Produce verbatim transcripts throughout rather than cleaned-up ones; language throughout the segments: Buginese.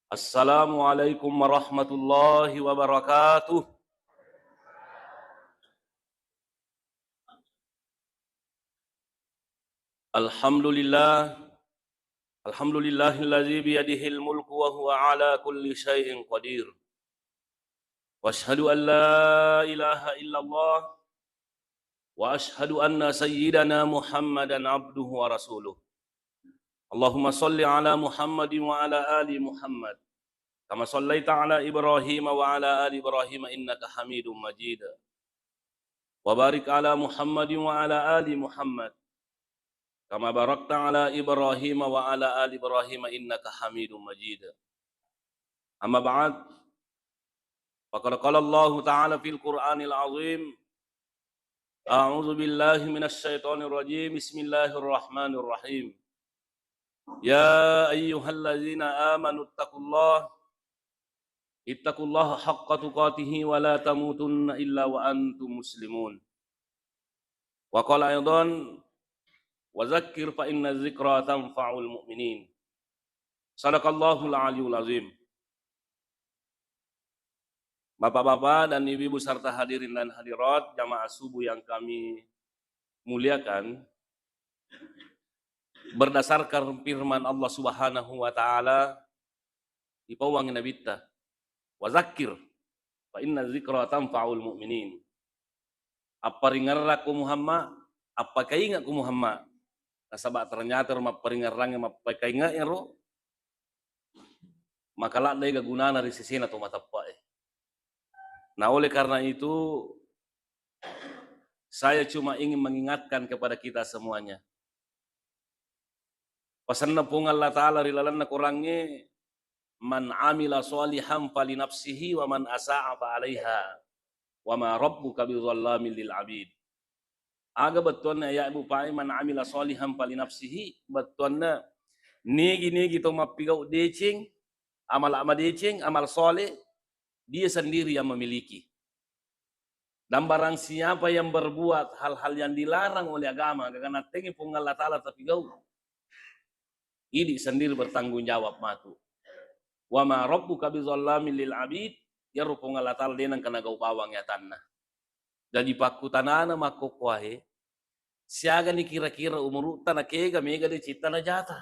Assalamualaikum warahmatullahi wabarakatuh. Alhamdulillah. Alhamdulillahilladzi biyadihil mulku wa huwa ala kulli syai'in qadir. Wa asyhadu an la ilaha illallah wa asyhadu anna sayyidana Muhammadan abduhu wa rasuluh. Allahumma shalli ala Muhammadin wa ala ali Muhammad kama shallaita ala Ibrahim wa ala ali Ibrahim innaka Hamidum Majid. Wa barik ala Muhammadin wa ala ali Muhammad kama barakta ala Ibrahim wa ala ali Ibrahim innaka Hamidum Majid. Amma ba'd. Faqad qala Allahu ta'ala fil Qur'anil azim. A'udzu billahi minasy syaithanir rajim. Bismillahirrahmanirrahim. Ya ayyuhalladzina amanu ittaqullaha ittaqullaha haqqa tuqatihi wa la tamutunna illa wa antum muslimun. Wa qala aidan, wa zakkir fa inna dzikra tanfa'ul mu'minin. Sadaqallahul aliyul azim. Bapak-bapak dan ibu-ibu serta hadirin dan hadirat jamaah subuh yang kami muliakan, berdasarkan firman Allah Subhanahu wa taala, ipauwangi nabitta, "Wa zakkir fa inna dzikra tanfa'ul mu'minin." Apparingerrakko Muhammad, appakaingakko Muhammad. Nasaba ternyata ro mapparingerrangnge mappakainga'e ro, maka ladde ga gunana ri sesena to mateppe'e. Nah, oleh karena itu, saya cuma ingin mengingatkan kepada kita semuanya. Pasenna Puang Allah Ta'ala ri lalenna Korangnge, "Man amila shalihan falinafsihi wa man asa'a fa alaiha, wa ma rabbuka bidzallamin lil abid." Aga bettuanna ayat bupai, "Man amila shalihan falinafsihi," bettuanna nigi-nigi to mappigau deceng, amal madeceng, amal soleh, dia sendiri yang memiliki. Dan barang siapa yang berbuat hal-hal yang dilarang oleh agama, gaga nattengngi Puang Allah Ta'ala tapigau, idi sendiri bertanggung jawab matu. Wa ma rabbuka bidzallamin lil abid, iyaro Puang Allah Ta'ala de nengka nagau bawang atanna. Jadi pakkutanana makkokkoe, siagani kira-kira umurutta nakega mega de citta najata.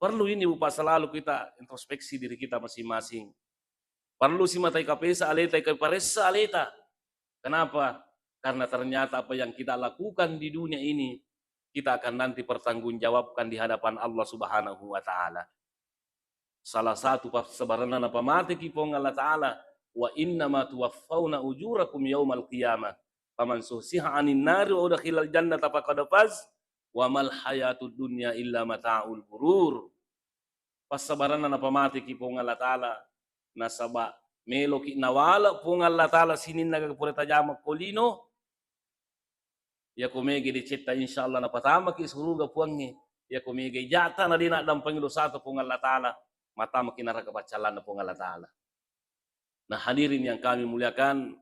Perlu ini, Bapak, selalu kita introspeksi diri kita masing-masing. Perlu si matai kapesa aleta, ika paressa aleta. Kenapa? Karena ternyata apa yang kita lakukan di dunia ini, kita akan nanti pertanggungjawabkan di hadapan Allah Subhanahu wa Ta'ala. Salah satu passabaranna napamateki Puang Allah Ta'ala, "Wa innama tuwaffauna ujurakum yaumal qiyamah. Faman zuhziha 'anin nari wa udkhilal jannata faqad faz, wa mal hayatud dunya illa mata'ul ghurur." Passabaranna napamateki Puang Allah Ta'ala, nasaba meloki nawale Puang Allah Ta'ala sininna gaga pura tajama ko lino, iyako mega decetta, insyaallah napatamaki suruga Puangnge. Iyako mega ijata na de naddampengi dosata Puang Allah Ta'ala, matamaki naraka paccallanna Puang Allah Ta'ala. Nah, hadirin yang kami muliakan,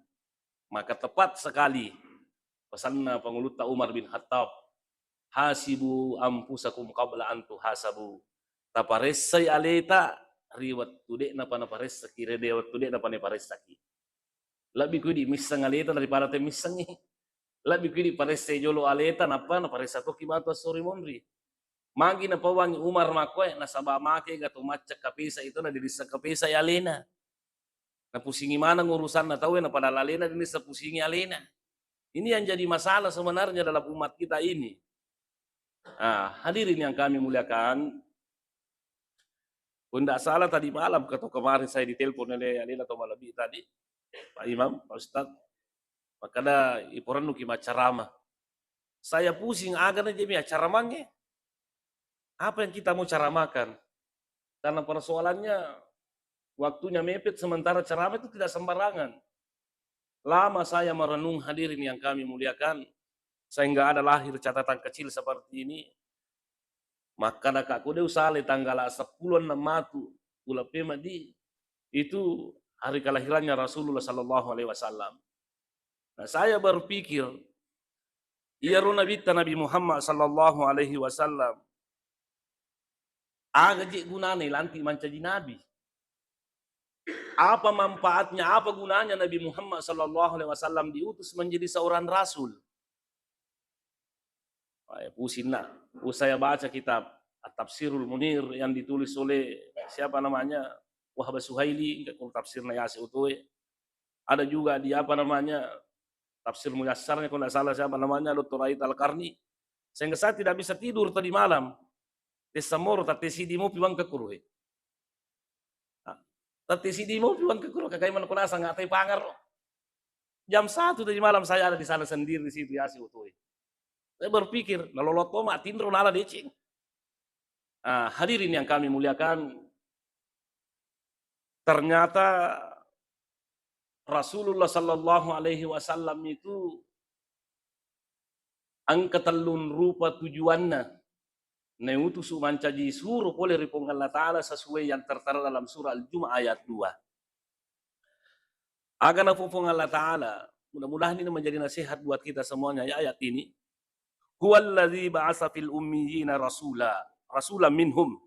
maka tepat sekali pesanna Pangulutta Umar bin Khattab, "Hasibu anfusakum qabla an tuhasabu." Taparessai aleta ri wettu de'napa naparessaki, ri wettu de'napa naparessaki. Lebbi ku idi misseng aleta daripada temmissengngi. Lebbi ku idi paressai jolo aleta, nappa naparessa tokki matu esso ri monri. Magi napauwangi Umar makkoe, nasaba makega to macca kapesa itu, na dirissa kapesa alena. Napusingi maneng urusanna tauwe, napada alena dinissa pusingi alena. Ini yang jadi masalah sebenarnya dalam umat kita ini. Ah, hadirin yang kami muliakan, ko ndak salah tadi malam atau kemarin saya ditelepon oleh alena atau malebbi tadi, Pak Imam, Pak Ustadz, makada iporennuki maccarama. Saya pusing, aga na jemi acara mange. Apa yang kita mau caramakan? Karena persoalannya waktunya mepet, sementara ceramah itu tidak sembarangan. Lama saya merenung, hadirin yang kami muliakan, sehingga ada lahir catatan kecil seperti ini. Makkadaka ko de usale tanggala seppulo enam matu, uleppe madi, itu hari kelahirannya Rasulullah sallallahu alaihi wasallam. Nah, saya berpikir, iyaro Nabitta Nabi Muhammad sallallahu alaihi wasallam, Aga je gunana ilanti mancaji nabi? Apa manfaatnya, apa gunanya Nabi Muhammad sallallahu alaihi wasallam diutus menjadi seorang rasul? Wah, ya, pusing na. Saya baca kitab At-Tafsirul Munir yang ditulis oleh siapa namanya? Wahbah Suhaili, engka ku tafsirna yase utoe. Ada juga di apa namanya? Tafsir Muyassarnya, kalau nggak salah siapa namanya? Doktor Ait Al-Qarni. Sehingga saya tidak bisa tidur tadi malam. Tessamoro, tattesidi mopi bangka kuruhe. Ah, tattesidi mopi bangka kuro, kakai man kona sangatai pangar. Jam satu tadi malam saya ada di sana sendiri di situ, ya, si utoi. Saya berpikir, nalolo to ma tinro nala deceng. Ah, hadirin yang kami muliakan, ternyata Rasulullah sallallahu alaihi wasallam itu engka tellung rupa tujuanna. Nautusu mancaji suro pole ri Puang Allah Ta'ala sesuai yang tertera dalam surah Al-Jumu'ah ayat dua. Aga napau Puang Allah Ta'ala, mudah-mudahan ini menjadi nasihat buat kita semuanya, ya, ayat ini. Huwallazi ba'asa fil ummiyina rasula, rasulan minhum,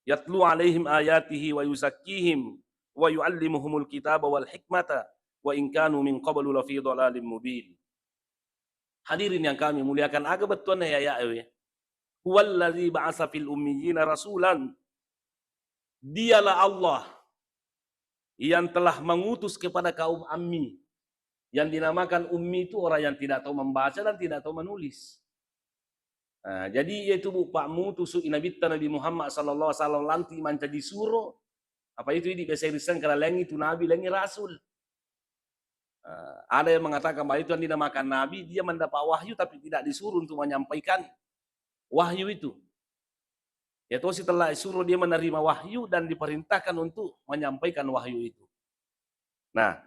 yatlu alaihim ayatihi wa yuzakkihim wa yu'allimuhumul kitaba wal hikmata wa in kanu min qablu lafi dhalalim mubin. Hadirin yang kami muliakan, aga bettuanna ya, ya, ewe. Huwallazi ba'asa fil ummiyina rasulan. Dialah Allah yang telah mengutus kepada kaum ammi. Yang dinamakan ummi itu orang yang tidak tahu membaca dan tidak tahu menulis. Nah, jadi yaitu bu, Pak, mutusu i Nabitta Nabi Muhammad sallallahu alaihi wasallam lanti mancaji suro. Apa itu idi biasa iriseng kala lengi tu nabi, lengi rasul. Eh, ada yang mengatakan bahwa itu yang dinamakan nabi, dia mendapat wahyu tapi tidak disuruh untuk menyampaikan wahyu itu. Ya tosi telah disuruh dia menerima wahyu dan diperintahkan untuk menyampaikan wahyu itu. Nah,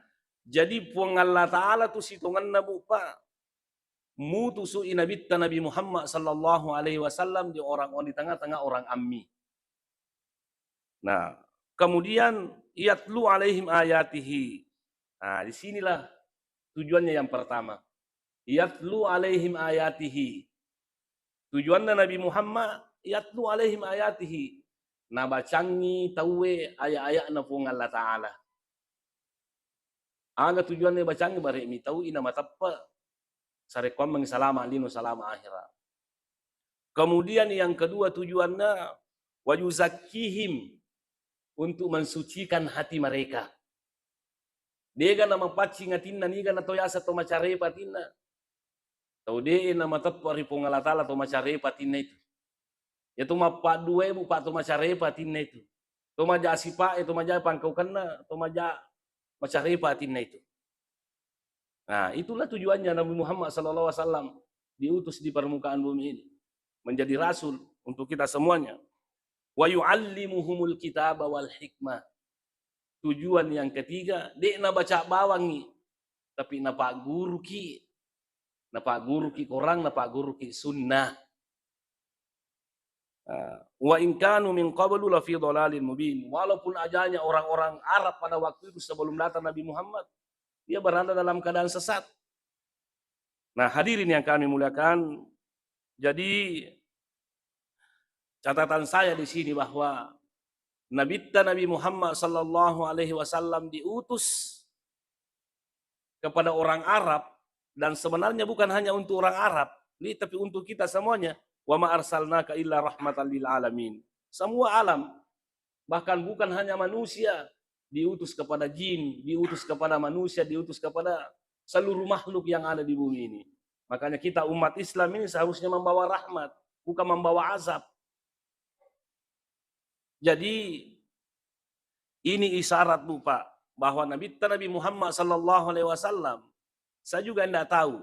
jadi Puang Allah Ta'ala tu sitongenna bu, Pak, mutusu i Nabitta Nabi Muhammad sallallahu alaihi wasallam di orang, di tengah-tengah orang ammi. Nah, kemudian yatlu alaihim ayatihi. Nah, di sinilah tujuannya yang pertama. Yatlu alaihim ayatihi. Tujuanna Nabi Muhammad yatlu alaihim ayatihi. Nabacangi tauwe ayat-ayatna Puang Allah Ta'ala. Aga tujuanna bacangi? Bare mitau ina mateppe sarekkuammengngi salama lino, salama akhira. Kemudian yang kedua tujuanna, wa yuzakkihim, untuk mensucikan hati mereka. Dega namapaccing atinna, niga na to yaseng to macarepa atinna. Tau de namateppe ri Puang Allah Ta'ala to macarepa atinna itu. Ya to mappaddua e bu, Pak, to macarepa atinna itu. To maja sipa e, to maja pangkaukenna, to maja macarepa atinna itu. Nah, itulah tujuannya Nabi Muhammad sallallahu alaihi wasallam diutus di permukaan bumi ini, menjadi rasul untuk kita semuanya. Wa yu'allimuhumul kitaba wal hikmah. Tujuan yang ketiga, de nabaca bawangngi, tapi napagguruki, napagguruki Quran, napagguruki sunnah. Ah, wa in kanu min qablu lafi dhalalin mubin. Walaupun ajalnya orang-orang Arab pada waktu itu sebelum datang Nabi Muhammad, dia berada dalam keadaan sesat. Nah, hadirin yang kami muliakan, jadi catatan saya di sini bahwa Nabitta Nabi Muhammad sallallahu alaihi wasallam diutus kepada orang Arab, dan sebenarnya bukan hanya untuk orang Arab, li, tapi untuk kita semuanya. Wa ma arsalnaka illa rahmatan lil alamin. Semua alam, bahkan bukan hanya manusia, diutus kepada jin, diutus kepada manusia, diutus kepada seluruh makhluk yang ada di bumi ini. Makanya kita umat Islam ini seharusnya membawa rahmat, bukan membawa azab. Jadi, ini isyarat, Bu, Pak, bahwa Nabitta Nabi Muhammad sallallahu alaihi wasallam, saya juga ndak tahu.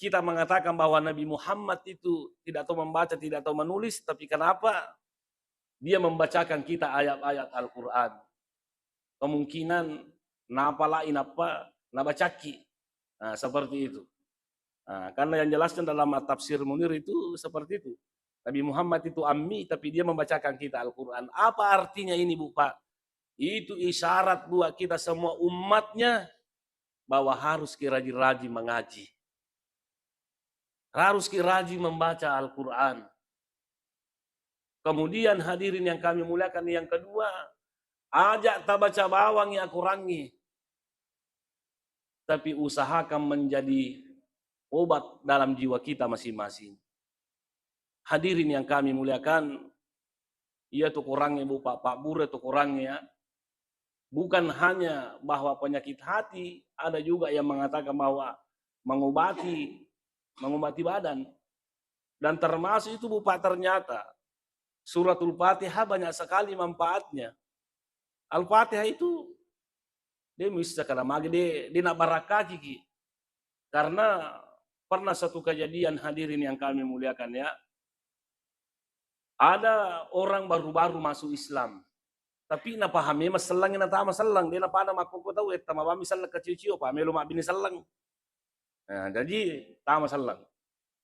Kita mengatakan bahwa Nabi Muhammad itu tidak tahu membaca, tidak tahu menulis, tapi kenapa dia membacakan kita ayat-ayat Al-Quran? Kemungkinan napalai nappa nabacakki. Nah, seperti itu. Nah, karena yang jelasnya dalam At-Tafsir Munir itu seperti itu. Nabi Muhammad itu ammi, tapi dia membacakan kita Al-Quran. Apa artinya ini, Bu, Pak? Itu isyarat buat kita semua umatnya bahwa harus ki rajin-rajin mengaji. Harus ki rajin membaca Al-Quran. Kemudian hadirin yang kami muliakan, yang kedua, aja' tabaca bawangngi akorangnge, tapi usahakan menjadi obat dalam jiwa kita masing-masing. Hadirin yang kami muliakan, iya tu korangnge, Bu, pa-, pabbura tu korangnge, ya. Bukan hanya bahwa penyakit hati, ada juga yang mengatakan bahwa mengobati, mengobati badan. Dan termasuk itu, Bu, Pak, ternyata Suratul Fatihah banyak sekali manfaatnya. Al-Fatihah itu de' muisseng kada magi, de', de' nabbarakkakiki. Karena pernah satu kejadian, hadirin yang kami muliakan, ya. Ada orang baru-baru masuk Islam. Tapi napahami masellang, natama sellang, de' napada makkokko tau, eh, tama bammi sellang kacio-cio, pa melo mabbini sellang. Nah, jadi tama sellang.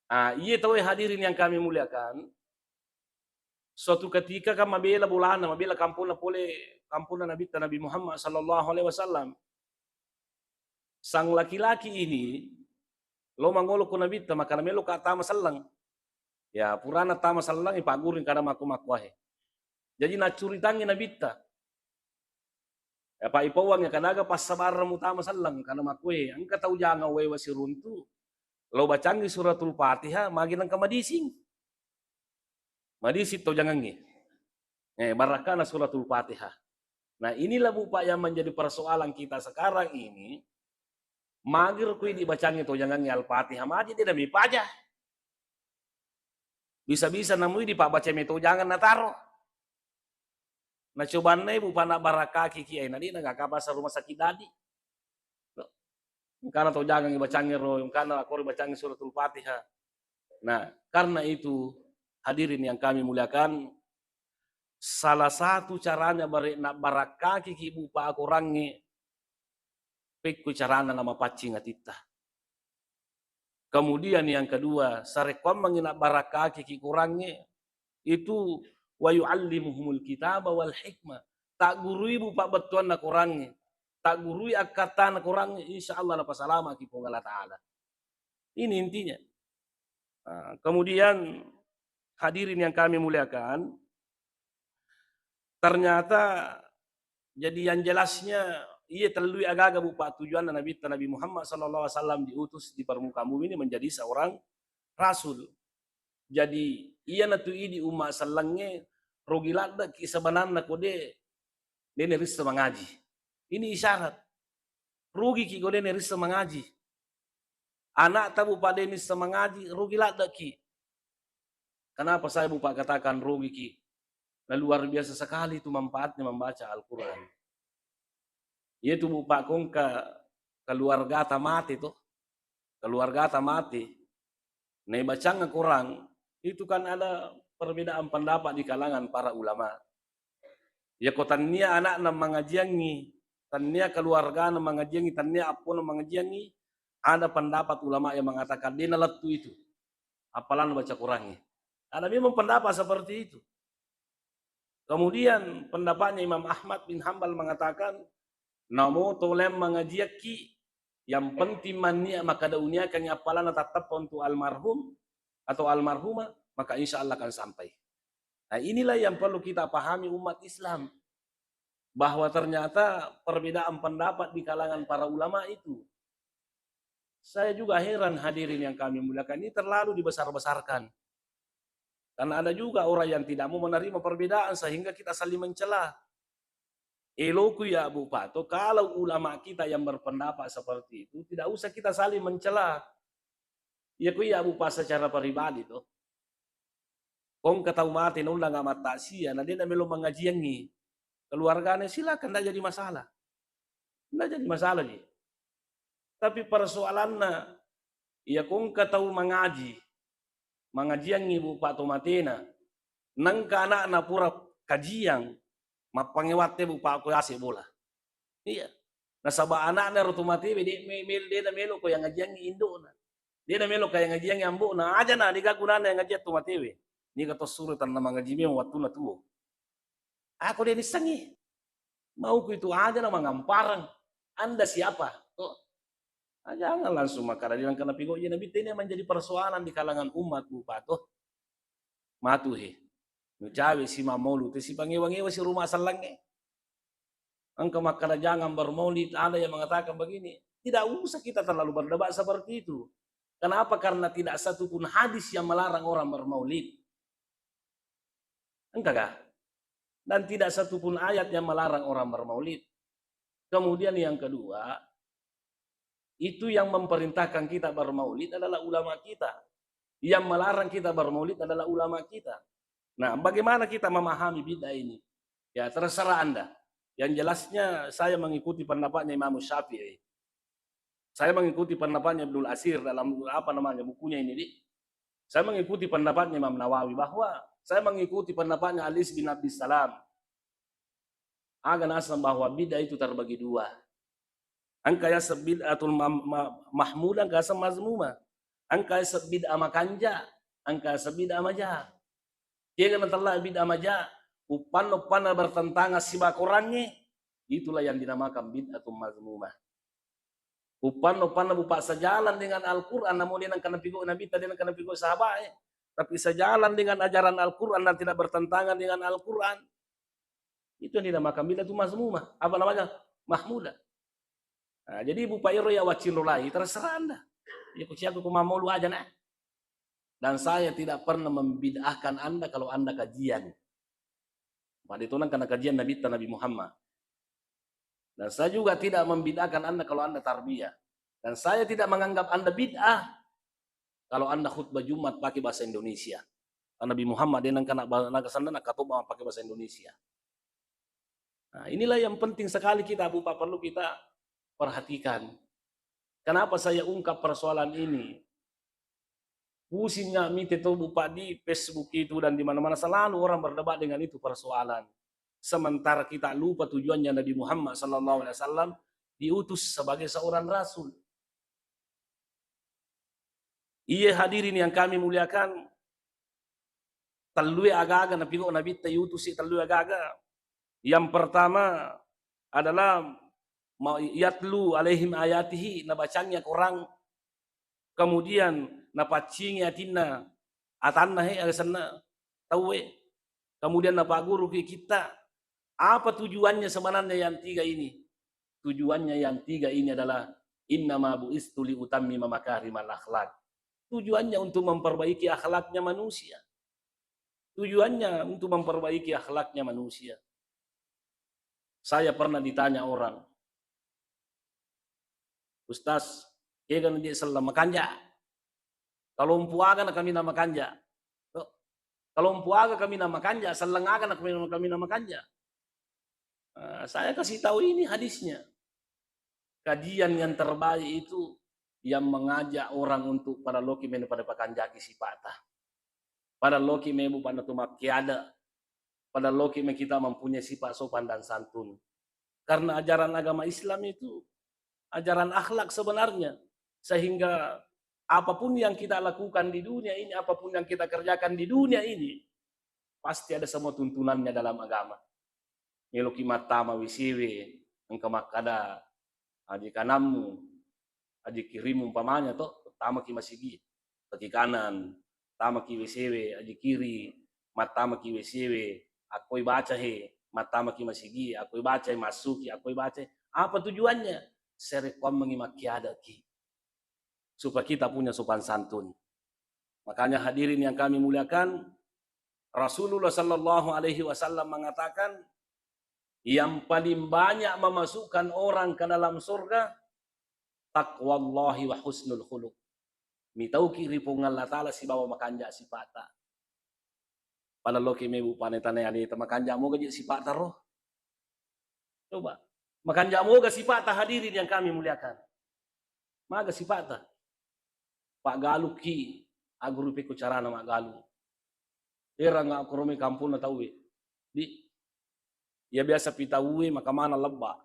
Ah, iye tau, eh, hadirin yang kami muliakan, suatu ketika kan mabela bolana, mabela kamponna pole, kamponna Nabitta Nabi Muhammad sallallahu alaihi wasallam. Sang laki-laki ini lo mangolo ko Nabitta, maka namelo ka tama sellang. Ya, purana tama sellang, ipaggurui kada makko-makko ahe. Jadi naccuritangngi Nabitta. Ya, pa ipauangngi, kadaga passabareng mutama sellang, kada makkoe, engka tau jangang wae wasiruntu, lo bacangngi Suratul Fatihah, magi nengka madising. Madising to jangangnge. Eh, barakkana Suratul Fatihah. Nah, inilah, Bu, Pak, yang menjadi persoalan kita sekarang ini. Magi ro ko idi bacangngi to jangangnge Al-Fatihah, magi de' namipaja. Bisa-bisa namui dipabbaca meto jangang nataro. Nacobanna ibu pana barakkaki ki ai, na de'na gakapa sa rumah sakit dadi. Engkana to jangang ibacangngi ro, engkana akkoro ibacangngi suratul Fatihah. Nah, karena itu, hadirin yang kami muliakan, salah satu caranya bare-, na barakkaki ki ibu pa akorangnge, pekko carana namapaccing atitta. Kemudian yang kedua, sarekkoammengngi nabbarakkaki ki korangnge, itu wa yu'allimuhumul kitaba wal hikmah. Taggurui bu pabbettuanna korangnge, taggurui akkattana korangnge, insya Allah napasalamaki Puang Allah Ta'ala. Ini intinya. Nah, kemudian hadirin yang kami muliakan, ternyata, jadi yang jelasnya, iya tellui agaga bu pa tujuanna Nabitta Nabi Muhammad sallallahu alaihi wasallam diutus di permukaan bumi ini menjadi seorang rasul. Jadi, iyanatu idi umma sellengnge, rogi ladde ki sebenarna ko de, de nerissa mangaji. Ini isyarat. Rugi ki ko de nerissa mangaji. Anakta bu pa de nissa mangaji, rugi ladde ki. Kenapa saya bu pa katakan rugi ki? Nah, luar biasa sekali itu manfaatnya membaca Al-Quran. Iyatu bu pa kongka keluargata mate to, keluargata mate, naibacang Quran, itu kan ada perbedaan pendapat di kalangan para ulama. Yako tannia anakna mangajiangngi, tannia keluargana mangajiangngi, tannia appona mangajiangngi, ada pendapat ulama yang mengatakan de nalettu itu, apalagi baca Qurangnge. Ada memang pendapat seperti itu. Kemudian pendapatnya Imam Ahmad bin Hambal mengatakan, namo toleng mangajiakki, yang penting mannia maka dauniakan apalana tattappa untuk almarhum atau almarhumah, maka insya Allah akan sampai. Nah, inilah yang perlu kita pahami umat Islam, bahwa ternyata perbedaan pendapat di kalangan para ulama itu. Saya juga heran, hadirin yang kami muliakan, ini terlalu dibesar-besarkan. Karena ada juga orang yang tidak mau menerima perbedaan sehingga kita saling mencela. Eloku ya bu pato, kalau ulama kita yang berpendapat seperti itu, tidak usah kita saling mencela. Iya ku iya bu pa secara pribadi to. Kongka tau mate naundang amattasia, na de namelo mangajiangngi keluargana, silakan, ndak jadi masalah. Ndak jadi masalah ji. Tapi persoalanna, iya kongka tau mangaji, mangajiangngi bu pa to matena, nengka anakna pura kajiang, mappangewatte bu pa ko ase bola. Iya. Nasaba anakna ro to matewe, de me-, mel-, de namelo ko yang ngajiangngi indokna. De namelo ko yang ngajiangngi ambokna. Aja na, de ga gunana yang ngajiang to matewe. Niga to suro tanna mangaji memang wattunna tuo. Ako de nissengngi. Mauku itu aja na mangamparang. Anda siapa? To. Ah, jangan langsung makkada bilang karena pigo je Nabitta, ini yang menjadi persoalan di kalangan umat bu pa to. Matu he. Nucawe si mammaulu te sipangewa-ngewa si rumah sellengnge. Engka makkada jangan bermaulid, ada yang mengatakan begini. Tidak usah kita terlalu berdebat seperti itu. Kenapa? Karena tidak satu pun hadis yang melarang orang bermaulid. Engkakah? Dan tidak satu pun ayat yang melarang orang bermaulid. Kemudian yang kedua, itu yang memerintahkan kita bermaulid adalah ulama kita. Yang melarang kita bermaulid adalah ulama kita. Nah, bagaimana kita memahami bid'ah ini? Ya, terserah Anda. Yang jelasnya saya mengikuti pendapatnya Imam Syafi'i. Saya mengikuti pendapatnya Ibnul Asir dalam, apa namanya, bukunya ini, di. Saya mengikuti pendapatnya Imam Nawawi bahwa saya mengikuti pendapatnya Ali bin Abdissalam. Aga naseng bahwa bid'ah itu terbagi dua. Engka yaseng bid'atul mam-, ma-, mahmudah, engka yaseng mazmumah. Engka yaseng bid'ah makanja, engka yaseng bid'ah maja. Kega natella bid'ah maja, uppanna-uppanna bertentangan sibawa Korangnge, itulah yang dinamakan bid'atul mazmumah. Uppanna-uppanna bupa sejalan dengan Al-Quran, namun dia nengka napigau Nabi, dia nengka napigau sahabat, eh. Tapi sejalan dengan ajaran Al-Quran dan tidak bertentangan dengan Al-Quran. Itu yang dinamakan bid'ah itu mazmumah. Apa namanya? Mahmudah. Nah, jadi bupa ero ya wacinrolai, terserah Anda. Ya kuciaku ku mamolu aja nah. Dan saya tidak pernah membid'ahkan Anda kalau Anda kajian. Pada itu nang kena kajian Nabi, Nabi Muhammad. Dan saya juga tidak membid'ahkan Anda kalau Anda tarbiyah. Dan saya tidak menganggap Anda bid'ah kalau Anda khutbah Jumat pakai bahasa Indonesia. Karena Nabi Muhammad dia nang kena ba-, nang kesana nak khutbah pakai bahasa Indonesia. Nah, inilah yang penting sekali kita, Bupa, perlu kita perhatikan. Kenapa saya ungkap persoalan ini? Pusingnya mite to, Bupa, di Facebook itu dan di mana-mana selalu orang berdebat dengan itu persoalan. Sementara kita lupa tujuannya Nabi Muhammad sallallahu alaihi wasallam diutus sebagai seorang rasul. Iya, hadirin yang kami muliakan, tellue aga-aga napigau Nabitta yutusi, tellue aga-aga. Yang pertama adalah ma-, yatlu alaihim ayatihi, nabacangi Al-Quran, kemudian napaccingi atinna, atanna he, aga senna tauwe, kemudian napagguruki kitta. Apa tujuannya sebenarnya yang tiga ini? Tujuannya yang tiga ini adalah innama bu'istu li utammima makarimal akhlak. Tujuannya untuk memperbaiki akhlaknya manusia. Tujuannya untuk memperbaiki akhlaknya manusia. Saya pernah ditanya orang, "Ustaz, kega na je selleng makanja? Kalompu aga na kami na makanja? Kalompu aga kami na makanja? Selleng aga na kami, kami na makanja?" Eh, saya kasih tahu ini hadisnya. Kajian yang terbaik itu yang mengajak orang untuk pada loki menu pada pakanjaki sipata. Pada loki mebu pada tu makkiada. Pada loki me kita mempunyai sifat sopan dan santun. Karena ajaran agama Islam itu ajaran akhlak sebenarnya. Sehingga apapun yang kita lakukan di dunia ini, apapun yang kita kerjakan di dunia ini, pasti ada semua tuntunannya dalam agama. Meloki mattama W C W, engka makkada, aji kanammu, aji kirimu umpamanya to, tamaki masigi, kaki kanan, tamaki W C W, aji kiri, mattamaki W C W, akkoi baca he, mattamaki masigi, akkoi baca he, massuki, akkoi baca he. Apa tujuannya? Serekkuammengi makkiadaki. Supaya kita punya sopan santun. Makanya hadirin yang kami muliakan, Rasulullah sallallahu alaihi wasallam mengatakan, yang paling banyak memasukkan orang ke dalam surga, taqwallahi wa husnul khuluq. Mitauki ri Puang Allah Ta'ala sibawa makanja sipata. Pada loki mebu pane tane aleta, makanja moga je sipata ro. Coba, makanja moga sipata, hadirin yang kami muliakan. Maga sipata. Paggalukki, agguru pekko carana maggalu. Eranga akkoromi kamponna tauwe. Di, iya biasa pitauwe makamana lebba.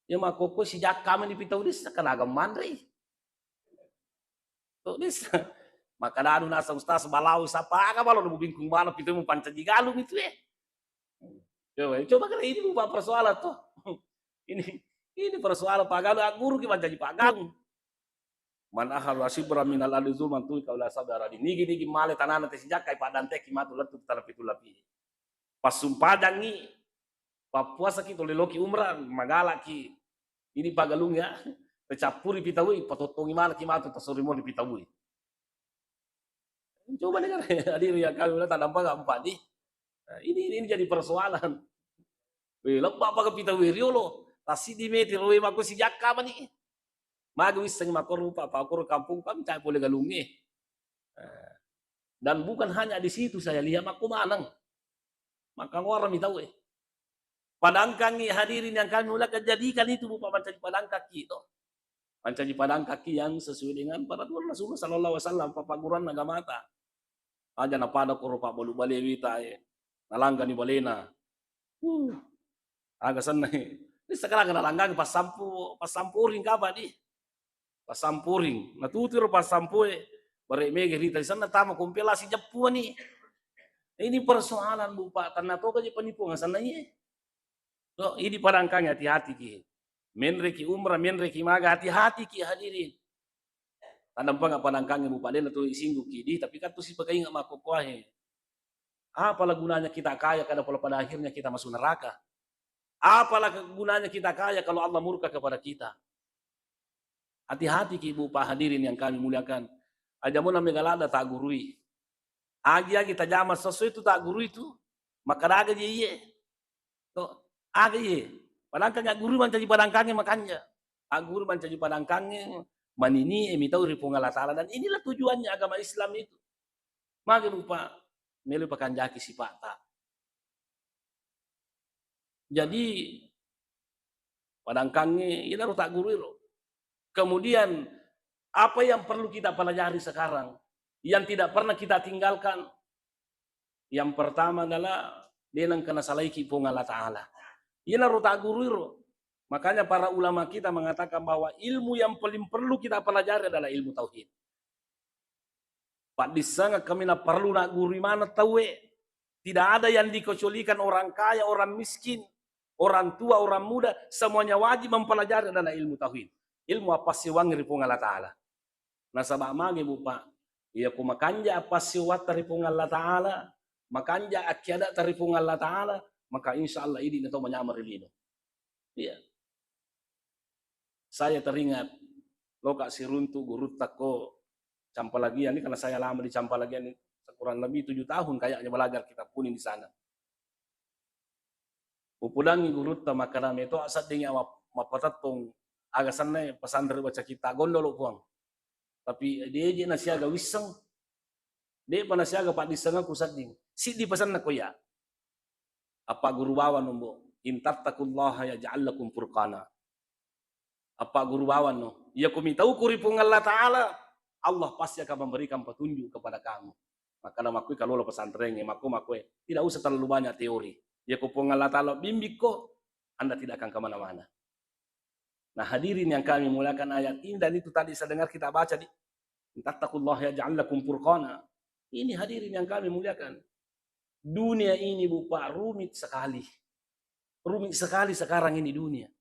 Iya makkokko sijakka mani pitau dessa, kanaga manrei. To dessa. Makadanu nasa ustaz balau sapa aga balo nu bingkung mana pitau mu pancaji galung itu eh. Coba, coba kena ini bupa persoalan tuh. Ini, ini persoalan pagalu agguru ki mancaji pagalu. Man akhadha shibran minal ardi zulman tuwika ila sab'i aradin. Nigi-nigi male tanana tesijakkai, paddanteki matu lettu tana pitu lapi. Passumpajangngi, pappuasaki tole loki umrah, magalaki. Ini pagalung ya, tacappuri pitawui, patottongi manaki matu, tasori moni pitawui. Coba dengar, hadiri yang kami bilang, tadampa gampang nih. Nah, ini, ini jadi persoalan. Weh, lebba apa kita weh riolo? Tasidi meti roe mako sijakka mani. Magi wisseng mako rupa, pakoro kampung kami cai pole galunge. Nah, dan bukan hanya di situ saya lihat, mako maneng. Maka ngora mi tau eh. Padangkangi hadirin yang kami muliakan, jadikan itu berupa mancaji padangkaki to. Mancaji padangkaki yang sesuai dengan peraturan Rasulullah sallallahu alaihi wasallam, papagguruan agamata. Aja napada koro pabbalu bale wita e. Nalanggani balena. Uh. Aga senna. Ini sekarang nalanggang passampu, passampuring kapa di. Passampuring. Natutiro passampue, bare mega rita di sana tama kompe lasi jeppu ni. Ini persoalan, Bu, Pak. Tanna toga je penipuan sana iye. To, ini padangkang hati-hati ki. Menreki umrah, menreki maga, hati-hati ki hadirin. Tadampanga padangkang, Bu, Pak, dena tu isinggu ki di, tapi kan tu sipakainga makkukuahe. Apalah gunanya kita kaya kalau pada akhirnya kita masuk neraka? Apalah gunanya kita kaya kalau Allah murka kepada kita? Hati-hati ki, Bu, Pak, hadirin yang kami muliakan. Aja mona mega ladda taggurui. Agi-agi tajama sesuai tu taggurui tu, maka daga je iye. To, aga iye. Padangkang aggurui mancaji padangkangnge makanja. Aggurui mancaji padangkangnge, manini e mitau ri Puang Allah Ta'ala. Dan inilah tujuannya agama Islam itu. Magi, Bu, Pak, melo pakanjaki sipata. Jadi, padangkangnge, iyanaro taggurui ro. Kemudian, apa yang perlu kita pelajari sekarang? Yang tidak pernah kita tinggalkan? Yang pertama adalah, de nengka nasalaiki Puang Allah Ta'ala. Iyanaro taggurui ro. Makanya para ulama kita mengatakan bahwa ilmu yang paling perlu kita pelajari adalah ilmu tauhid. Paddissengeng kami na perlu naggurui maneng tauwe. Tidak ada yang dikecualikan orang kaya, orang miskin, orang tua, orang muda, semuanya wajib mempelajari adalah ilmu tauhid. Ilmu appassewang ri Puang Allah Ta'ala. Nasaba magi, Bu, Pak, iya ko makanja appassewata ri Puang Allah Ta'ala, makanja akkiadatta ri Puang Allah Ta'ala, maka insya Allah idi na to manyameng ri lino. Iya. Saya teringat, loka siruntu gurutta ko Campalagian ini, karena saya lama di Campalagian ini, kurang lebih tujuh tahun kayaknya belajar kitab kuning di sana. Upudangi gurutta makkada, meto asedding ya map-, mappatettong aga senna pesantren baca kitta gondolo, Puang. Tapi deje nasiaga wisseng, depa nasiaga paddissengekku sedding. Siddi pesanna ko ya. Appagguru bawang no, Mbo. In tattaqullaha yaj'al lakum furqana. Appagguru bawang no. Iya ko mitauku ri Puang Allah Ta'ala, Allah pasti akan memberikan petunjuk kepada kamu. Makkada makkui kalola pesantrengnge, makko makkue, tidak usah terlalu banyak teori. Iya ko Puang Allah Ta'ala bimbing ko, Anda tidak akan kemana-mana. Nah, hadirin yang kami muliakan, ayat ini dan itu tadi saya dengar kita baca di, "In tattaqullaha yaj'al lakum furqana." Ini hadirin yang kami muliakan. Dunia ini, Bu, Pak, rumit sekali. Rumit sekali sekarang ini dunia.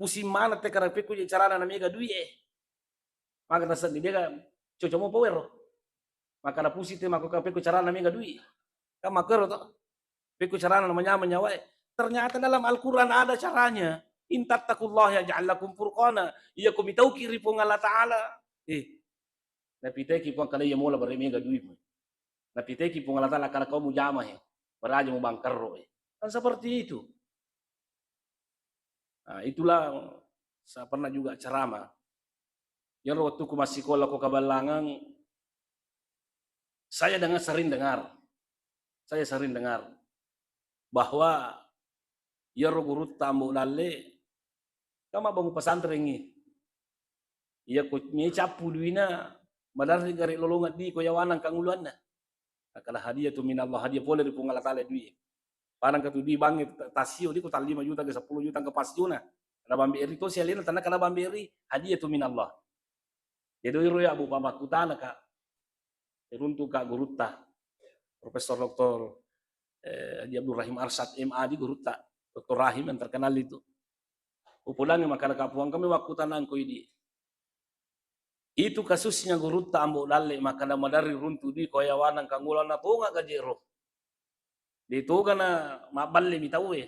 Pusing mana te karena pekko je carana na mega dui e. Maka taseddi dega coco mo power. Maka na pusing te mako ka pekko carana mega dui. Kan makero to. Pekko carana na manyameng nyawa e. Ternyata dalam Al-Quran ada caranya. In tattaqullaha yaj'al lakum furqana. Iya ko mitauki ri Puang Allah Ta'ala. Eh, napiteki Puang kada iya mola bare mega dui. Napiteki Puang Allah Ta'ala kada kau mujama he. Baraja mu bangkerro e. Kan seperti itu. Nah, itulah saya pernah juga ceramah. Iyaro wettuku massikola ko Kaballangang, saya dengar, sering dengar, saya sering dengar bahwa iyaro gurutta Ambo Dalle kan mabbangung pesantrengngi. Iya ko mecappu duina, madarri gare lolongeng di ko yawanang kanguluanna. Akkada hadiyatu minallah, hadiah pole ri Puang Allah Ta'ala dui. Padang katu dui bangnge ta-, tasio di ko tallima juta ke sepuluh juta ke pasiona. Kada bambe ri to si alena tanah kada bambe ri, hadiyatu minallah. Jadi iro ya, Bu, pamakkutana ka. Iruntu ka gurutta. Profesor Doktor, eh, Haji Abdul Rahim Arsyad M A di gurutta. Doktor Rahim yang terkenal itu. Upodangi makkada ka Puang kami wakkutanang ko idi. Itu kasusnya gurutta Ambo Dalle, makkeda maderri runtu dui ko yawanang kangula na tonga gaji ro. De toga na mabballe mi tauwe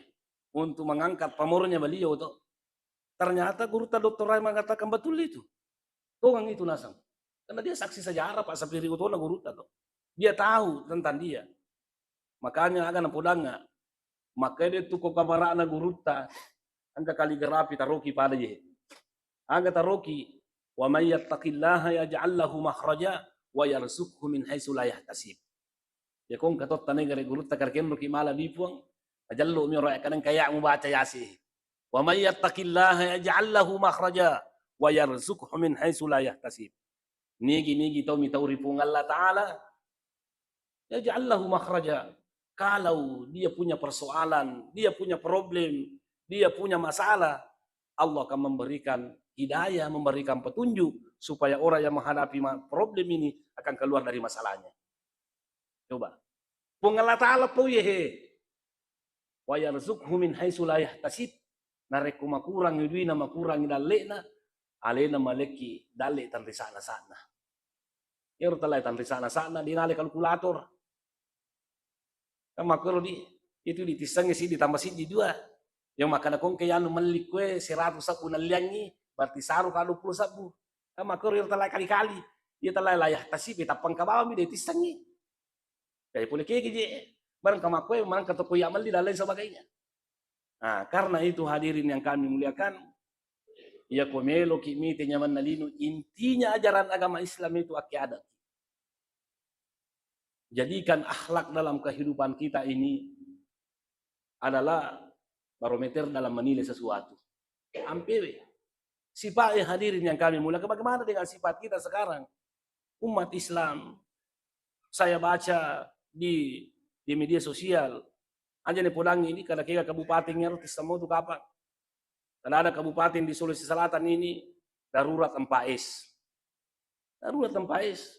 untuk mengangkat pamornya beliau to. Ternyata gurutta doktor Rai mengatakan betul itu. Tongang itu nasang. Karena dia saksi sejarah Pak Sapiri Utona gurutta to. Dia tahu tentang dia. Makanya aga napodangnga, makkeda tu ko kabara'na gurutta, engka kaligrafi taroki pada je. Aga taroki, "Wa may yattaqillaha yaj'al lahu makhraja wa yarzuqhu min haitsu la yahtasib." Ya kong katotta negare gurutta, karekenroki mala di Puang, ajallo mi ora kadang kaya mubaca Yasin. "Wa may yattaqillaha yaj'al lahu makhraja wa yarzuqhu min haitsu la yahtasib." Nigi-nigi tau mitau ri Puang Allah Ta'ala, yaj'al lahu makhraja. Kalau dia punya persoalan, dia punya problem, dia punya masalah, Allah akan memberikan hidayah, memberikan petunjuk supaya orang yang menghadapi ma-, problem ini akan keluar dari masalahnya. Coba. Puang Allah Ta'ala pau ye he. "Wa yarzuqhu min haitsu la yahtasib." Narekko makurangi duina, makurangi dalle'na, alena malekki dalle tanrisa'na-sa'na. Ero talae tanrisa'na-sa'na, de nale kalkulator. Kan makkoro di, itu ditissengngi siddi tambah siddi dua. Yang makkeda kongke yanu melli kue seratu sebbu nalliangi, berarti saru ka dua puluh sebbu. Kan makkoro ero talae kali-kali. Iya talae la yahtasib, tappang ka bawang mi de tissengngi. Jadi pole kegi je, barang ka makkue, barang ka toko iya melli dan lain sebagainya. Nah, karena itu hadirin yang kami muliakan, iya ko meloki mite nyamanna lino, intinya ajaran agama Islam itu akkiadaki. Jadikan akhlak dalam kehidupan kita ini adalah barometer dalam menilai sesuatu. Ampewe. Sifat, eh, hadirin yang kami muliakan, bagaimana dengan sifat kita sekarang? Umat Islam, saya baca di, di media sosial, aja ne podangi ini, kada kega kabupaten yang tisseng mau tu kapang. Kada ada kabupaten di Sulawesi Selatan ini darurat empat S. Darurat empat S.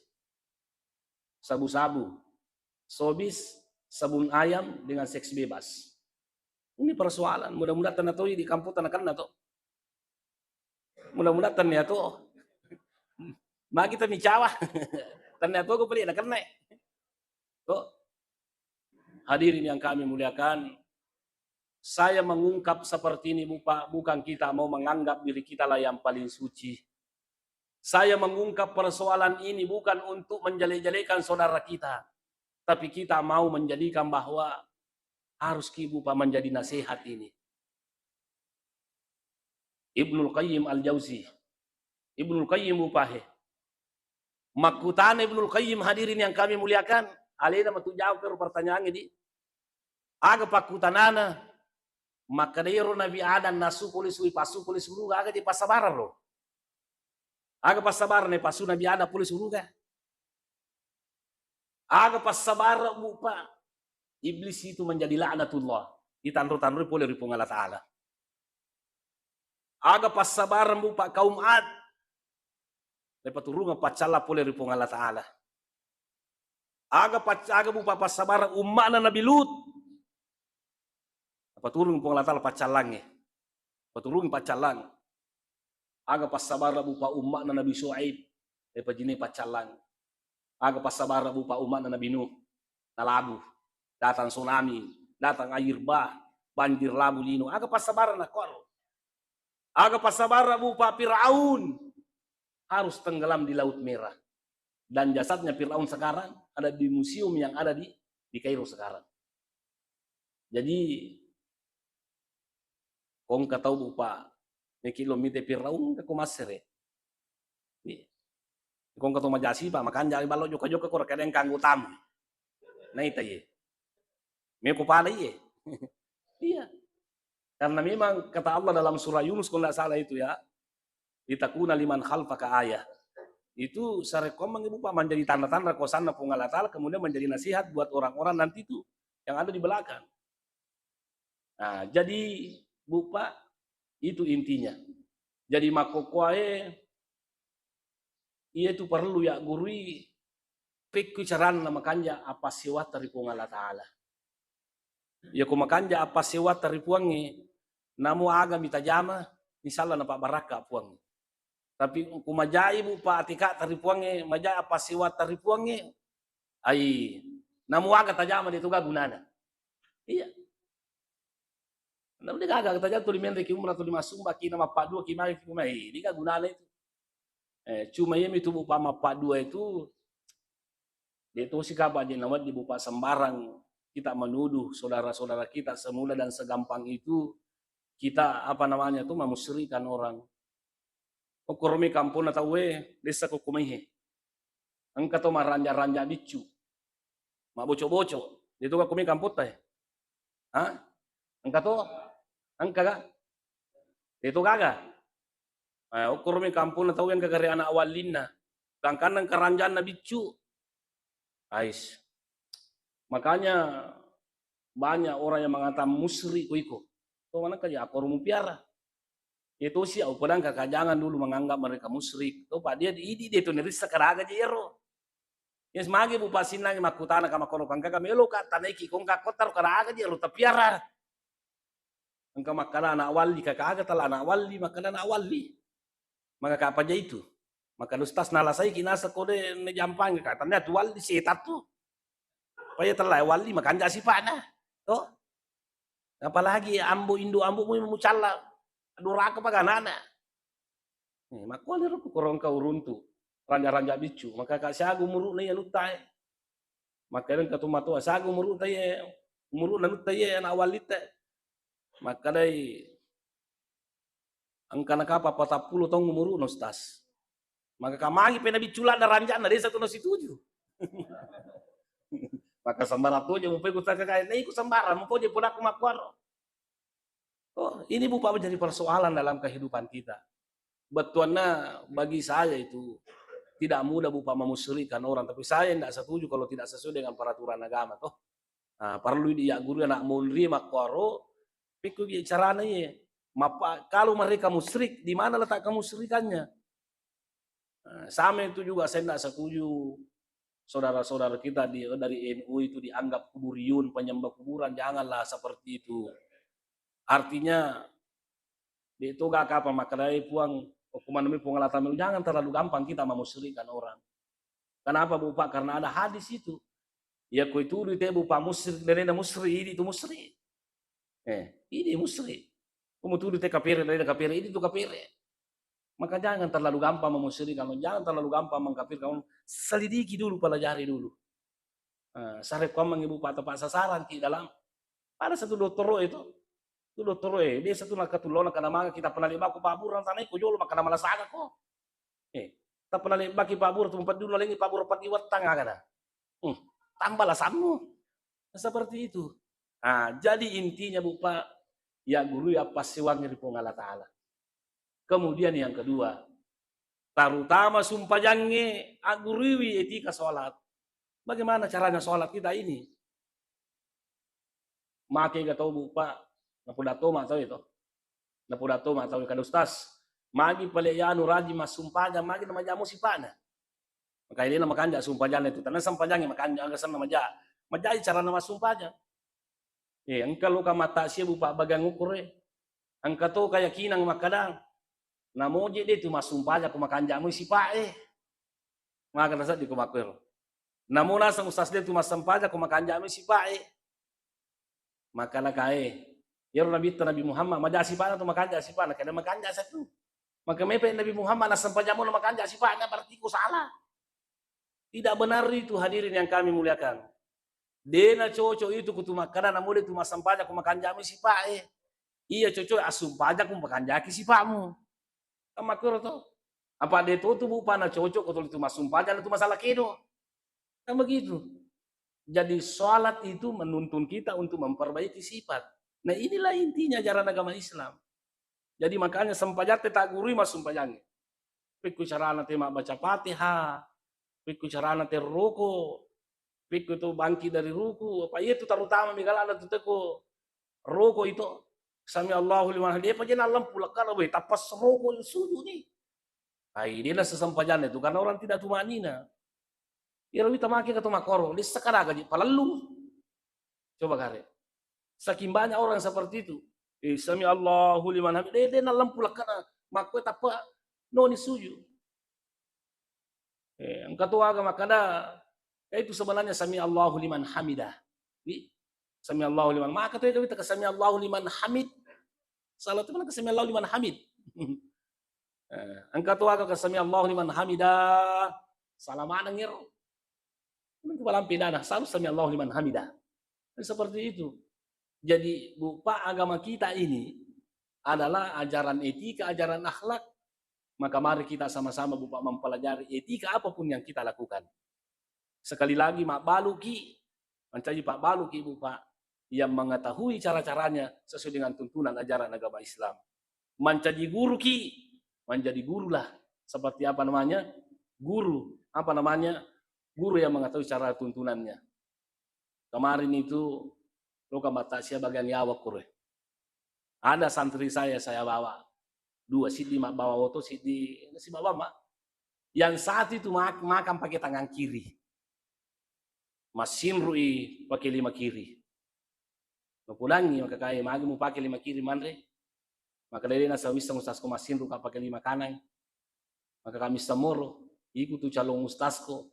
Sabu-sabu, sobis, sabun ayam dengan seks bebas. Ini persoalan. Mudah-mudahan tanah toi di kampung tanah kena to. Mudah-mudahan tanah to. Magi kita micawa. Tanah to ko peli na kena. To. Hadirin yang kami muliakan, saya mengungkap seperti ini, Bu, Pak, bukan kita mau menganggap diri kita lah yang paling suci. Saya mengungkap persoalan ini bukan untuk menjelek-jelekan saudara kita, tapi kita mau menjadikan bahwa harus ki, Bu, Pak, menjadi nasihat ini. Ibnul Qayyim Al-Jauzi. Ibnul Qayyim, Bu, Pak, he. Makkutana Ibnul Qayyim, hadirin yang kami muliakan, alena matu jawab ero pertanyaan di. Aga pakkutanana, makkeda ero Nabi Adam nasu pole sui, passu pole suruga, aga je passabarang ro? Aga passabarang naipassu Nabi Adam pole suruga? Aga passabarang, Bu, Pak? Iblis itu menjadi laknatullah. Ditanro-tanroi pole ri Puang Allah Ta'ala. Aga passabarang, Bu, Pak, kaum Ad? Ripaturungeng paccalla pole ri Puang Allah Ta'ala. Aga pac-, aga, Bu, Pak, passabarang umma'na Nabi Lut? Napaturung Puang Allah Ta'ala paccallangnge. Paturungi paccallang. Aga passabarang, Bu, Pak, umma'na Nabi Syuaib? Ripajinai paccallang. Aga passabarang, Bu, Pak, umma'na Nabi Nuh? Nalabu. Datang tsunami, datang air bah, banjir labu lino. Aga passabarang nakkoro? Aga passabarang, Bu, Pak, Firaun? Harus tenggelam di Laut Merah. Dan jasadnya Firaun sekarang ada di museum yang ada di, di Kairo sekarang. Jadi, kongka tau, Bu, Pak, meki lo mite Firaun, ko massere. Iya. Kongka to majasi, Pak, makanja ballo jokka-jokka ko rekadeng kanggo tamu. Naita ye. Meko pada iye. Iya. Karena memang kata Allah dalam surah Yunus, kalau nggak salah itu ya, "Litakuna liman khalfaka ayah." Itu sarekkoammengngi, Bu, Pak, menjadi tanda-tanda kuasanna Puang Allah Ta'ala, kemudian menjadi nasihat buat orang-orang nanti itu yang ada di belakang. Nah, jadi, Bu, Pak, itu intinya. Jadi makkokkoe, iya tu parellu yaggurui pekku caranna makanja appassewata ri Puang Allah Ta'ala. Iya ko makanja appassewata ri Puangnge, namo aga mitajama, insya Allah napabbarakka Puangnge. Tapi ku majai, Bu, pa atika taripuangnge, majai apa siwa taripuangnge. Ai, namuaga tajama de toga gunana. Iya. Namu de gaga tajama tuli menre ki umrah, tuli masumba ki, na mappaddua ki magi ki mai. Ini ga gunana itu. Eh, cuma iya mitu, Bu, pa mappaddua itu de tosi kapa je nawedding, Bu, pa, sembarang kita menuduh saudara-saudara kita semula dan segampang itu kita, apa namanya tuh, memusyrikan orang. Okkoromi kamponna tauwe, dessa ko kumaihe. Engka to maranja-ranja biccu. Mabboco-boco. Itu ko kumi kampotta e. Ha? Engka to? Engka ga? Itu gaga. Eh, okkoromi kamponna tauwe engka gare anak wallinna. Gangkanna engka ranjanna biccu. Ais. Makanya banyak orang yang mengatakan musyrik ko iko. To manengka ja akkoro mupiara. Itu sih, aku pedang kakak, jangan dulu menganggap mereka musyrik. To, Pak, dia idi dia tu nerissa karaga je ero. Yes, magi, Bu, pasinnangi makkutana ka makkono kangka kami elo ka tanaiki kongka kota ro karaga je ero tapiara. Engka makkada anak walli, kaka aga tala anak walli, makkada anak walli. Maka kapa ja itu? Makkada ustaz, nalasaiki naseng ko de ne jampang ka, tanda tu walli setan tu. Paya tella walli makanja sipana. To? Apalagi ambo, indo ambo mu mucalla. Duraka paga anana. Eh, makkuali ro korongka uruntu. Ranja-ranja biccu. Maka ka siaga umuru'na iya nutta e. Maka engka tu matoa, siaga umuru'ta iye, umuru'na nutta iye anak wallitta. Makkadai, engka nakapa patappulo taung umuru'na, Ustaz. Maka ka magi pena biccu ladda ranjanna, desa tu nasituju. Maka sembarang toja mupai ku saka kae, na iku sembarang mupoje pudakku makkuaro. Oh, ini, Bu, Pak, menjadi persoalan dalam kehidupan kita. Bettuanna bagi saya itu tidak mudah, Bu, Pak, memusyrikan orang, tapi saya tidak setuju kalau tidak sesuai dengan peraturan agama, toh. Ah, parellu diagguru anak monri makkuaro, pikku carana iye. Mapa-, kalau mereka musyrik, di mana letak kemusyrikannya? Nah, sama itu juga saya tidak setuju saudara-saudara kita di, dari N U itu dianggap kuburiyun, penyembah kuburan, janganlah seperti itu. Artinya, de toga kapa makkedai Puang, hukuman demi Puang Allah Ta'ala, jangan terlalu gampang kita memusyrikan orang. Kenapa, Bu, Pak? Karena ada hadis itu. Ya, ko itu di te, Bu, Pak, musyrik, dan ada musyrik, ini itu musyrik. Eh, ini musyrik. Kamu tuduh te kapere, dan ada kapere, ini itu kapere. Maka jangan terlalu gampang memusyrikan, jangan terlalu gampang mengkafirkan. Selidiki dulu, pelajari dulu. Eh, sarekkuammengngi, Bu, Pak, tepat sasaran ki dalam. Pada satu dottoro itu, tu dottoro e, dia satu nakatullona kana manga kita pernah lihat baku paburang sana ko jolo makana malasaga ko. Eh, tak pernah lihat baki paburang tu empat dulu lengi paburang pagi wettang agana. Hmm, tambah lasammu. Seperti itu. Ah, jadi intinya, Bu, Pak, ya guru ya pasiwangi ri Puang Allah Ta'ala. Kemudian yang kedua, terutama sumpajangnge agguruiwi etika sholat. Bagaimana caranya sholat kita ini? Make ga tau, Bu, Pak, napoda toma tau itu. Napoda toma tau kada, Ustaz. Magi pale yanu rajin massumpajang, magi namajamu sipana. Maka ini makanja sumpajanna itu. Tanah sampajangi makanja, aga senna maja. Majai carana massumpajang. Eh, engka loka mata sia, Bu, Pak, bagang ukure. Engka to keyakinan makkada, namoje de tu massumpajang ko makanja mu sipa e. Maka naseddi ko makkuero. Namo naseng ustaz de tu massumpajang ko makanja mu sipa e. Maka nakae, iyaro nabitta Nabi Muhammad, maja sipana tu makanja sipana, kada makanja satu. Maka mepe Nabi Muhammad nassumpajang mu makanja sipana, berarti ko salah. Tidak benar itu, hadirin yang kami muliakan. Dena cocok itu kutu makkada namode tu massampajang ko makanjami sipa e. Iya cocok assumpajang ko makanjaki sipamu. Kan makkuro to. Apa de to tu, Bu, Pak, na cocok ko tuli tu massumpajang tu masalah kedo. Kan begitu. Jadi sholat itu menuntun kita untuk memperbaiki sifat. Nah, inilah intinya ajaran agama Islam. Jadi makanya sempajatte taggurui massumpajangnge. Pekku carana te mabbaca Fatihah, pekku carana te roko, pekku tu bangkit dari ruku, apa iya tu terutama migalana tu teko roko itu, sami Allahu liman hamidah, apa jena lampu lekkana, weh, tappas roko sujud ni. Ai, dia nasa sempajanna itu karena orang tidak tumanina. Iyaro wita make ka to makkoro, lissa kadaga ji palellung. Coba kare. Saking banyak orang seperti itu. Eh, sami Allahu liman hamid. De, de nalempu lekkana. Makko tappa No ni suju. Eh, engka to aga makkeda, eh, itu sebenarnya sami Allahu liman hamidah. Wi, sami Allahu liman. Maka to itu kita sami Allahu liman hamid. Salah tu mana sami Allahu liman hamid. Eh, engka to aga sami Allahu liman hamidah. Salah mana ngero. Itu balang pidana, selalu sami Allahu liman hamidah. Dan seperti itu. Jadi, Bu, Pak, agama kita ini adalah ajaran etika, ajaran akhlak. Maka mari kita sama-sama, Bu, Pak, mempelajari etika apapun yang kita lakukan. Sekali lagi, mabbaluki, mancaji pabbaluki, Bu, Pak, yang mengetahui cara-caranya sesuai dengan tuntunan ajaran agama Islam. Mancaji guruki, menjadi gurulah seperti apa namanya, guru, apa namanya, guru yang mengetahui cara tuntunannya. Kemarin itu, lo kan batta sia bagian yawa kure. Ada santri saya, saya bawa dua, siddi mabbawa oto, siddi, siddi mabbawa ma. Yang satu itu mak-, makan pakai tangan kiri. Massinrui pakai lima kiri. Mapudangi, maka kai, magi mu pakai lima kiri manre? Maka dede na sawisseng ustazku massinru ka pakai lima kanan. Maka kami samoro, iku tu calon ustazku.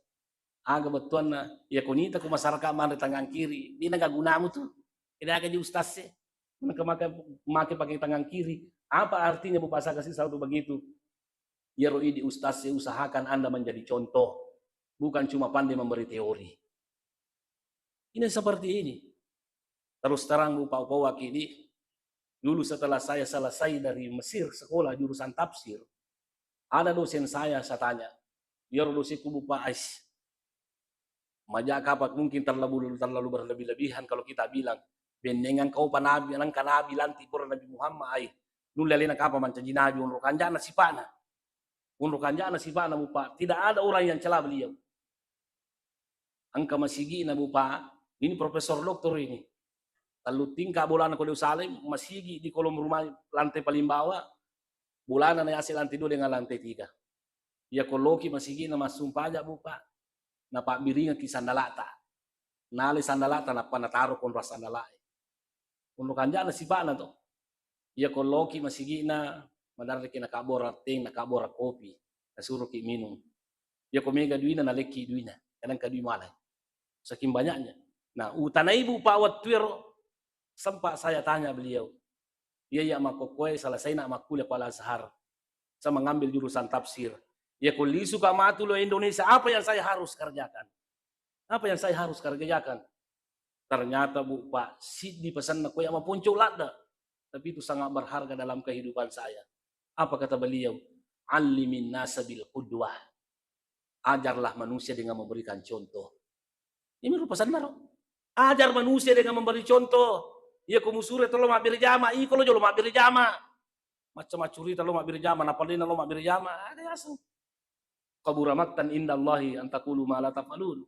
Aga bettuanna, ya konita ku masyarakat manre tangan kiri, dina gagunamu tu. Tidak akan di ustaz se. Maka, maka, maka pakai tangan kiri. Apa artinya Bu Pak saya kasih tahu begitu? Yaro idi ustaz se usahakan Anda menjadi contoh. Bukan cuma pandai memberi teori. Ini seperti ini. Terus terang, Bu Pak, upawaki di, dulu setelah saya selesai dari Mesir, sekolah jurusan tafsir, ada dosen saya, saya tanya, "Yaro dosenku, Bu Pak, ais, maja kapa mungkin terlalu, terlalu berlebih-lebihan kalau kita bilang, bennengan kau pa nabi, nangka nabi lantik pura Nabi Muhammad, ai, nulle alena kapa mancaji nabi, onro kanjana sipana." Onro kanjana sipana, Bu Pak. Tidak ada orang yang cela beliau. Engka masigi'na, Bu Pak, ini profesor doktor ini. Tellu tingka bolana ko Yerusalem, masigi di kolom rumah lantai paling bawah, bolana na yase lantai dua dengan lantai tiga. Iya ko loki masigi'na massumpaja, Bu Pak, napabbiringekki sandalata. Nale sandalata nappa nataro konro sandalae. Onro kanjana sipa'na to. Iya ko loki masigi'na, madarreki nakabbora teng, nakabbora kopi, nasuroki minum. Iya ko mega duina, nalekki duina, kadang ka dui malai. Saking banyaknya. Nah, utanai, Bu Pak, wettuero, sempat saya tanya beliau, "Iya, iya, makkokkoe selesai nak makkuliah ko Al-Azhar. Saya mengambil jurusan tafsir. Iya ko lisu ka matu lo Indonesia, apa yang saya harus kerjakan?" Apa yang saya harus kerjakan? Ternyata, Bu Pak, siddi pesanna ko ya maponco ladda, tapi itu sangat berharga dalam kehidupan saya. Apa kata beliau? "Allimin nasa bil qudwah." Ajarlah manusia dengan memberikan contoh. Ini rupa pesanna ro. Ajar manusia dengan memberi contoh. Iya ko musure tolo mabbere jama, iko lo jolo mabbere jama. Macca maccurita lo mabbere jama, napalena lo mabbere jama, ada yaseng. "Kabura maktan indallahi an taqulu ma la taf'alun."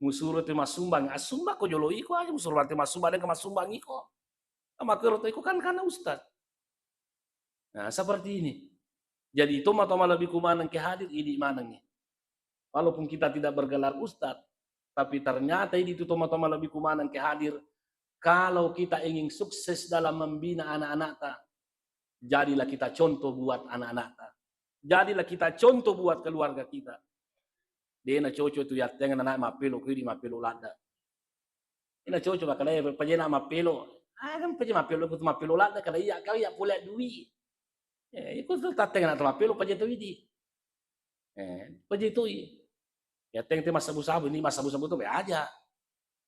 Musuro te massumbang, assumbang ko jolo iko aja, musuro te massumbang, de ka massumbang iko. Makkero to iko kan karena ustaz. Nah, seperti ini. Jadi, tomatoa malebbiku maneng ke hadir, idi maneng. Walaupun kita tidak bergelar ustaz, tapi ternyata idi tu tomatoa malebbiku maneng ke hadir. Kalau kita ingin sukses dalam membina anak-anakta, jadilah kita contoh buat anak-anakta. Jadilah kita contoh buat keluarga kita. De na cocok tu yatteng anak mappelo, ko idi mappelo ladda. Ina cocok makkeda, "Eh, pajena mappelo." Ah, kan paje mappelo, ko mappelo ladda, kada iya, kau iya pole dui. Eh, iko tu tatteng anak mappelo, paje tu idi. Eh, paje tu i. Yatteng te massabu-sabu, ini massabu-sabu tu be aja.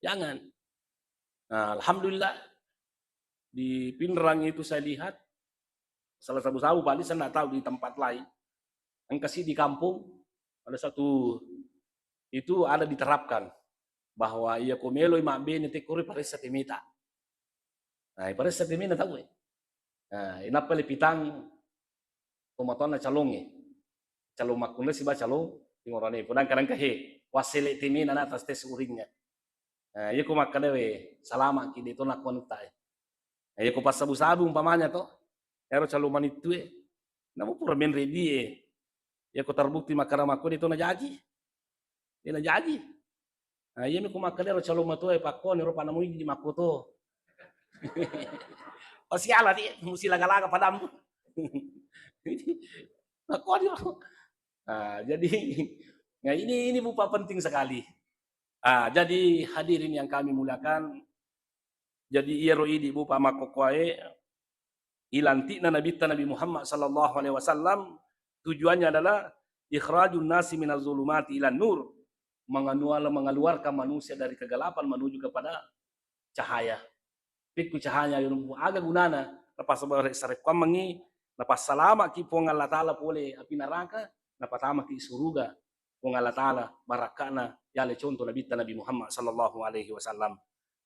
Jangan. Nah, alhamdulillah, di Pinrang itu saya lihat, salah sabu-sabu, paling saya nggak tahu di tempat lain. Engka sih di kampung, pada satu itu ada diterapkan bahwa iya ko meloi mabbene tekkoro paressa temeta. Nah, paressa temena tau e. Nah, inappa le pitang tomatoanna calongnge. Calong makkunrai siba calong timorane. Podang kadang ka he, wassele temena na atas tes urinnya. Nah, iya ko makkeda we, salama'ki de to nakko anutta e. Nah, iya ko passabu-sabu umpamanya to, ero calong manittue, namo pura menre di e. Iya ko terbukti makkeda makko de to najaji. De najaji. Nah, iya mi ko makkeda ero calong matoa e pakkoni ro panamui di makko to. Pasti ala di, musi laga-laga padammu. Nah, kok di-, nah, jadi, nah, ini, ini, Bapak, penting sekali. Ah, jadi hadirin yang kami muliakan, jadi iyaro idi, Bapak, makkokkoe, ilanti'na Nabitta Nabi Muhammad sallallahu alaihi wasallam, tujuannya adalah ikhrajun nasi minaz zulumati ilan nur, menganual-, mengeluarkan manusia dari kegelapan menuju kepada cahaya. Pekku cahaya, aga gunana? Napassarekkuammengngi, napassalama'ki Puang Allah Ta'ala pole api neraka, napatamaki suruga Puang Allah Ta'ala, barakka'na yale contoh Nabitta Nabi Muhammad sallallahu alaihi wasallam.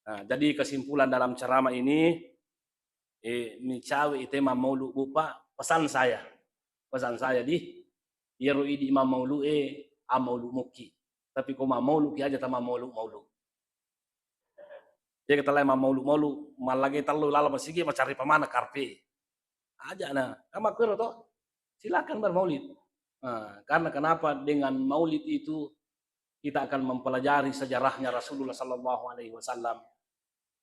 Nah, jadi kesimpulan dalam ceramah ini, eh, micawe ite mammaulu, Bapak, pesan saya. Pesan saya di, iyaro idi mammaulu e, ammaulu mokki. Tapi ko mammaulu ki aja tamammaulu-maulu. Iya, kita lai mammaulu-maulu, mallage tellu lalo masigi, macari pamana karpe. Aja na, kama kuero to. Silakan bermaulid. Nah, karena kenapa? Dengan maulid itu kita akan mempelajari sejarahnya Rasulullah sallallahu alaihi wasallam.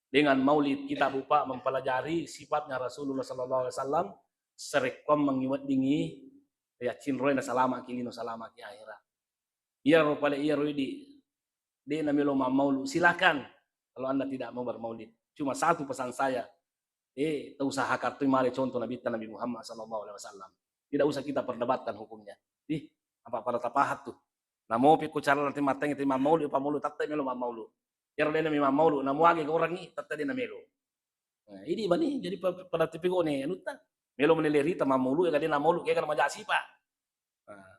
Dengan maulid kita, Bapak, mempelajari sifatnya Rasulullah sallallahu alaihi wasallam, sarekkuammengngi weddingngi yaccinroi nasalama'ki lino, salama'ki akhirat. Iyaro pale, iyaro idi, de namelo mammaulu, silakan kalau Anda tidak mau bermaulid. Cuma satu pesan saya, eh, tausahakan tu male contoh Nabitta Nabi Muhammad sallallahu alaihi wasallam. Tidak usah kita perdebatkan hukumnya. Ih, apa pada tapahat tu? Namo pi ku cara nanti mateng ti mammaulu, pammaulu, tette melo mammaulu. Iyaro de nami mammaulu, namo age gorengi, tette de namelo. Nah, idi mani jadi pa-, pada tipigone anutta. Melo mani lerita mammaulu, ega de nammaulu, ega maja sipa. Nah,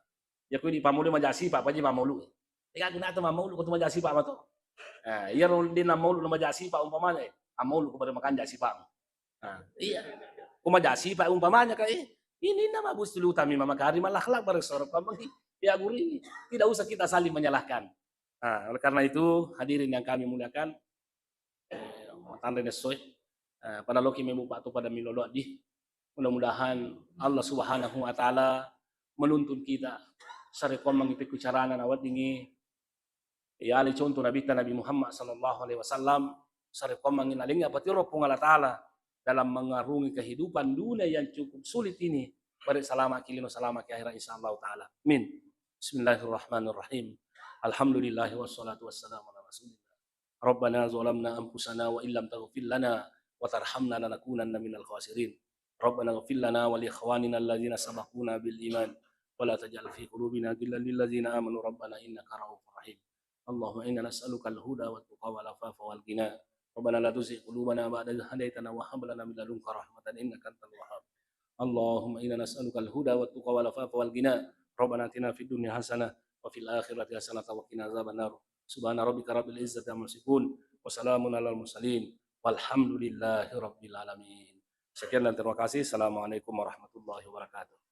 iya ko idi pammaulu maja sipa, apa ji mammaulu? Ega gunata mammaulu ko tu maja sipa mato. Nah, iyaro de nammaulu na maja sipa umpamanya, eh, ammaulu ko pada makanja sipa. Nah, iya. Ko maja sipa umpamanya ka, eh, ini nama bus dulu tami mama kari malah akhlak bareng soro pameng. Ya guru ini, tidak usah kita saling menyalahkan. Nah, oleh karena itu, hadirin yang kami muliakan, eh, matanre nessoe, eh, pada loki mebo patu pada milolo di. Mudah-mudahan Allah Subhanahu wa Ta'ala menuntun kita sarekkuammengngi pekku carana naweddingngi yale contoh Nabitta Nabi Muhammad sallallahu alaihi wasallam, sarekkuammengngi nalengngi apatiro Puang Allah Ta'ala dalam mengarungi kehidupan dunia yang cukup sulit ini, bare salama'ki lino, salama'ki akhirat, insyaallah ta'ala. Amin. Bismillahirrahmanirrahim. Alhamdulillah wassalatu wassalamu ala Rasulillah. Rabbana zalamna anfusana wa illam taghfir lana wa tarhamna lanakunanna minal khasirin. Rabbana ighfir lana wa li ikhwanina alladzina sabaquna bil iman wa la taj'al fi qulubina ghillan lil ladzina amanu rabbana innaka ra'ufur rahim. Allahumma inna nas'aluka al-huda wa tuqa wal afafa wal ghina. Rabbana la tuzigh qulubana ba'da idh hadaytana wa hab lana min ladunka rahmatan innaka antal wahhab. Allahumma inna nas'aluka al-huda wa tuqa wal afafa wal ghina. Rabbana atina fid dunya hasanah wa fil akhirati hasanah wa qina adzabannar. Subhana rabbika rabbil izzati amma yasifun. Wa salamun alal mursalin. Walhamdulillahi rabbil alamin. Sekian dan terima kasih. Assalamualaikum warahmatullahi wabarakatuh.